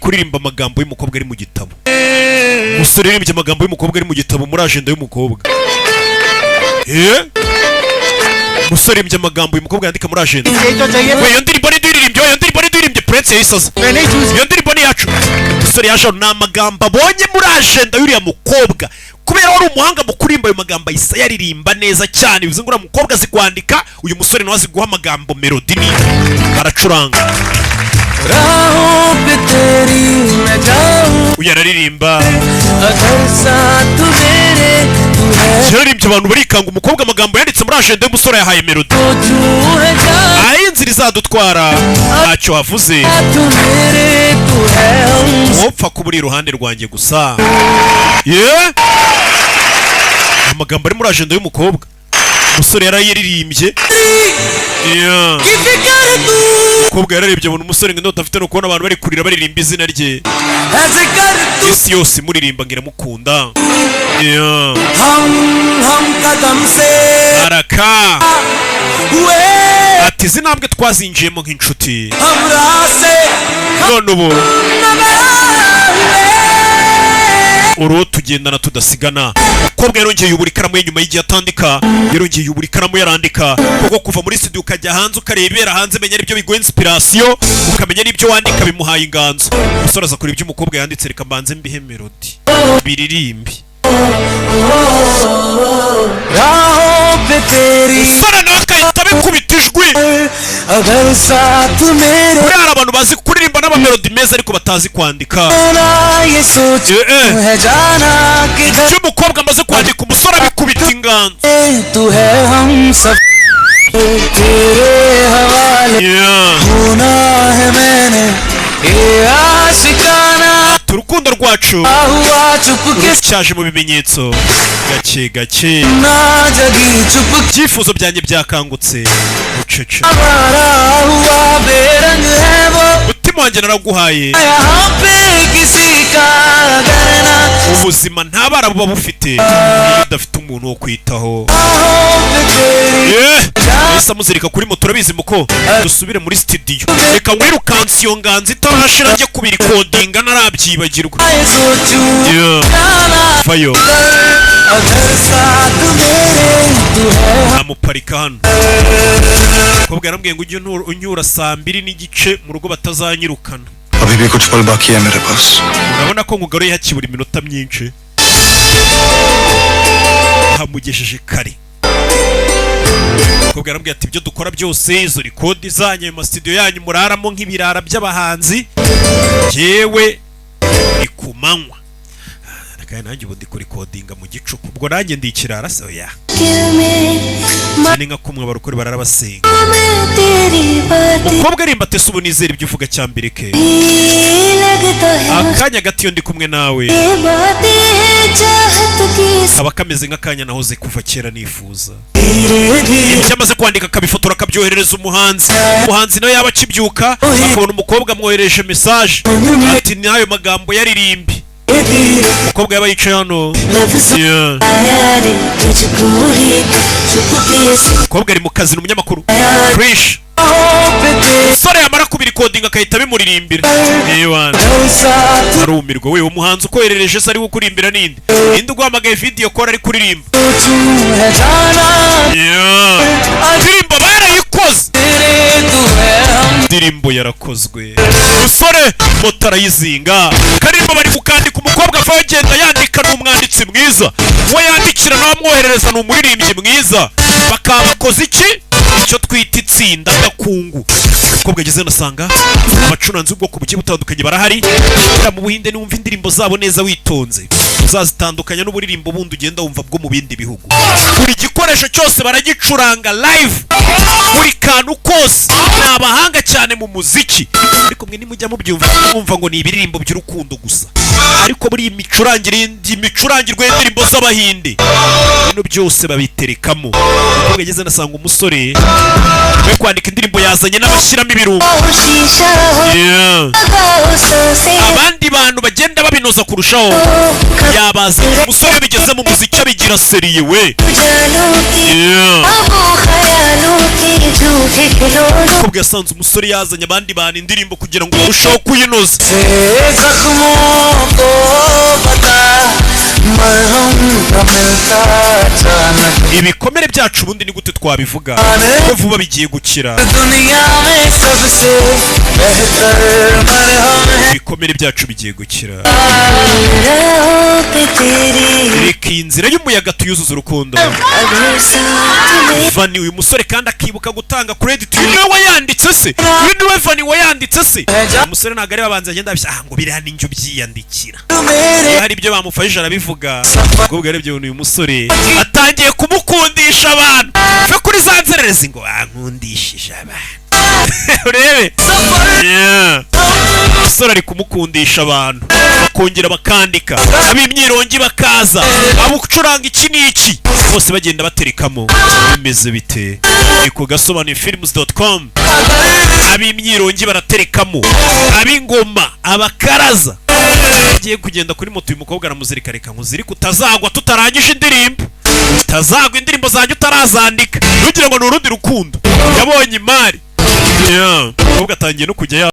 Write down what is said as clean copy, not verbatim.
Kuririmba amagambo y'umukobwa ari mu gitabo. Umusore yaririmbye amagambo y'umukobwa ari mu gitabo, muri agenda y'umukobwa. Umusore yaririmbye amagambo uyu mukobwa yandika muri agenda. यही तो चाहिए। We, iyo ndirimbo ni ndirimbye, iyo ndirimbo ni ndirimbye. Prince yahise aza. मैंने ही choose. Iyo ndirimbo ni yacu. Umusore yaje hano, ni amagambo abonye muri agenda y'uriya mukobwa. Kubera wari umuhanga mu kuririmba, ayo magambo ahise ayaririmba neza cyane. Bivuze ngo uriya mukobwa azi kwandika, uyu musore nawe azi guha amagambo melody, ni aracuranga. राहों पे तेरी मैं जाऊं, Uyu araririmba. अगर साथ मेरे तू है। Yararirimbye, abantu barikanga. Umukobwa amagambo yanditse muri agenda y'umusore yahaye melody. तो छू है जा। Aho inzira izadutwara ntacyo havuze. तू मेरे तू है हम। Wopfa kuba uri iruhande rwanjye gusa. Ye, amagambo ari muri agenda y'umukobwa, umusore yarayiririmbye. Yeah. की फिक्र तू। Umukobwa yararebye abona umusore ngo indoto afite ni ukubona abantu bari kurira baririmba izina rye. ऐसे कर तू। Isi yose imuririmba ngo iramukunda. Yeah. हम कदम से Araka हुए। Ati izi ntambwe twazinjiyemo nk'inshuti, हम राह से none ubu नवा हुए। Uruwo tugendana tudasigana. Umukobwa yarongeye yubura ikaramu ye nyuma y'igihe atandika. Yarongeye yubura ikaramu, yarandika kuko kuva muri studio ukajya hanze ukarebera hanze, menya aribyo biguha inspiration, ukamenya n'ibyo wandika bimuhaye inganzo. Umusore aza kureba ibyo umukobwa yanditse: reka mbanze mbihe melody biririmbe. राहों पे तेरी Umusore nawe akahita abikubita ijwi. अगर साथ मेरे Buriya hari abantu bazi kuririmba n'amamelody meza ariko batazi kwandika. ना ये सोच Eh, eh. है जाना किधर। Icyo umukobwa amaze kwandika, umusore abikubita inganzo. तू है हम सब तेरे हवाले। होना है मैंने ये आशिकाना। Urukundo rwacu हुआ चुपके cyaje mu bimenyetso gake gake. ना जगी चुप। Ibyifuzo byanjye byakangutse bucece. हमारा हुआ बेरंग है वो। Umutima wanjye naraguhaye. यहाँ पे किसी का करना। Ubuzima nta bara buba bufite iyo udafite umuntu wo kwitaho. राहों पे तेरी Yahise amuzirika kuri moto. Urabizi muko dusubire muri studio, reka nkwirukanse iyo nganzo itarashira, njye kubirikodinga narabyibagirwa. ये सोचूं जाना Vayo. अगर साथ मेरे तू है। Amuparika hano. Umukobwa yarambwiye ngo ujye unyura saa 2:30 mu rugo batazanyirukana. अभी भी कुछ पल बाकी है मेरे पास। Urabona ko nkugaruye hakibura iminota myinshi. Hamugejeje kare. Umukobwa yarambwiye ati ibyo dukora byose, izo record zanyu, ayo masitudiyo yanyu muraramo nk'ibirara by'abahanzi, yewe ni ku manywa. Kandi nanjye ubu ndi kurikodinga mu gicuku, ubwo nanjye ndi ikirara se? Oya, ni nka kumwe abarokore barara basenga. Umukobwa arimba ati ubu nizere ibyo uvuga cyambere ke akanya gato iyo ndi kumwe nawe kaba kameze nk'akanya nahoze kuva kera nifuza. Ibyo amaze kwandika akabifotora, akabyoherereza umuhanzi. Umuhanzi nawe yaba akibyuka akabona umukobwa amwohereje message, ati n'ayo magambo yaririmbi. Umukobwa yaba yicaye hano. Yeah. Umukobwa ari mu kazi, ni umunyamakuru Krish. Umusore yamara kubirikodinga akahita abimuririmbira. Ewana, arumirwa we. Umuhanzi ukoherereje se ari kurimbira ninde? Ninde uguhamagaye video call ari kuririmba? Yeah. Indirimbo barayikoze, indirimbo yarakozwe. Umusore moto arayizinga, karirimbo bari kukandika. Umukobwa ava agenda yandika, ni umwanditsi mwiza. Uwo yandikira nawe amwoherereza ni umuririmbyi mwiza. Bakaba bakoze iki icyo twita itsinda gakungu. Umukobwa ageze hano asanga abacuranzi b'ubwoko bugiye butandukanye barahari. Buriya mu Buhinde niwumva indirimbo zabo neza witonze, uzazitandukanya n'uburirimbo bundi ugenda wumva bwo mu bindi bihugu. Buri gikoresho cyose baragicuranga live, buri kantu kose, ni abahanga cyane mu muziki. Ariko mwe nimujya mubyumva, mwumva ngo ni ibiririmbo by'urukundo gusa, ariko buri imicurangire, imicurangirwe y'indirimbo z'Abahinde, ibintu byose babiterekamo. Umukobwa ageze anasanga umusore we kwandika indirimbo yazanye n'abashyiramo ibirungo. Yeah. Abandi bantu bagenda babinoza kurushaho yabaza. Umusore bigeze mu muziki abigira sérieux we. Yeah. के झूठे खिलौनों Umukobwa yasanze umusore yazanye abandi bantu indirimbo kugira ngo barusheho kuyinoza. से जख्मों को बता मरहम न मिलता अचानक। Ibikomere byacu ubundi ni gute twabivuga ko vuba bigiye gukira? दुनिया में सबसे बेहतर मरहम है। Ibikomere byacu bigiye gukira. राहों पे तेरी Reka iyi nzira y'umuyaga tuyuzuze urukundo. अगर साथ में Vani, uyu musore kandi akibuka gutanga credit. Uyu niwe wayanditse se? Uyu niwe Vani wayanditse se? Uyu musore ntabwo ari babanza agenda abishya, ah, ngo biriya ninjye ubyiyandikira. मेरे Iyo hari ibyo bamufashije arabivuga. Umukobwa yarebye uyu musore atangiye kumukundisha abantu, ve kuri za nzererezi ngo bankundishije abantu. Urebe. Yeah. Umusore ari kumukundisha abantu, bakongera bakandika, ab'imyirongi bakaza, abucuranga iki n'iki, bose bagenda baterekamo. Bimeze bite? Ni ku gasobanuye films.com. Ab'imyirongi baraterekamo, ab'ingoma, abakaraza. Agiye kugenda kuri moto, uyu mukobwa aramuzirika: "Reka nkuzirike utazagwa tutarangije indirimbo, utazagwa indirimbo zanjye utarazandika." Ntugire ngo ni urundi rukundo, yabonye imari. Yeah. Umukobwa atangiye no kujya.